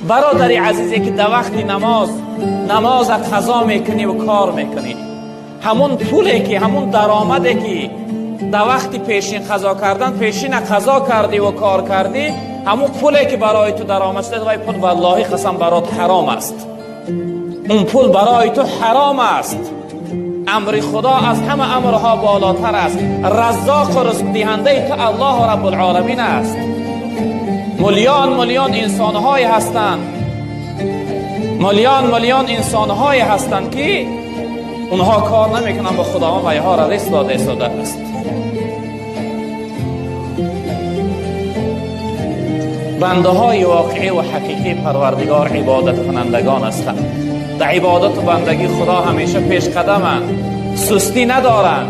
Бародари азизе ки дар вақти намоз намоза қазо мекунӣ ва кор мекунӣ, ҳамун пуле ки, ҳамун даромаде ки дар вақти пешин қазо кардан пешина қазо кардӣ ва кор кардӣ, ҳамун пуле ки барои ту даромад шуда, вай пул валлоҳи қасам барот ҳаром аст. Он пул барои ту ҳаром аст. Амри Худо аз ҳама амрҳо болотар аст. Раззоқу ризқдиҳандаи ту Аллоҳу Раббулъоламин аст. Миллион миллион инсонҳое ҳастанд, миллион миллион инсонҳое ҳастанд ки онҳо кор намекунанд, ба Худованд вайҳоро ризқ дода истодааст. Бандаҳои воқеӣ ва ҳақиқии Парвардигор ибодаткунандагон ҳастанд. Дар ибодату бандагии Худо ҳамеша пешқадаманд, сустӣ надоранд.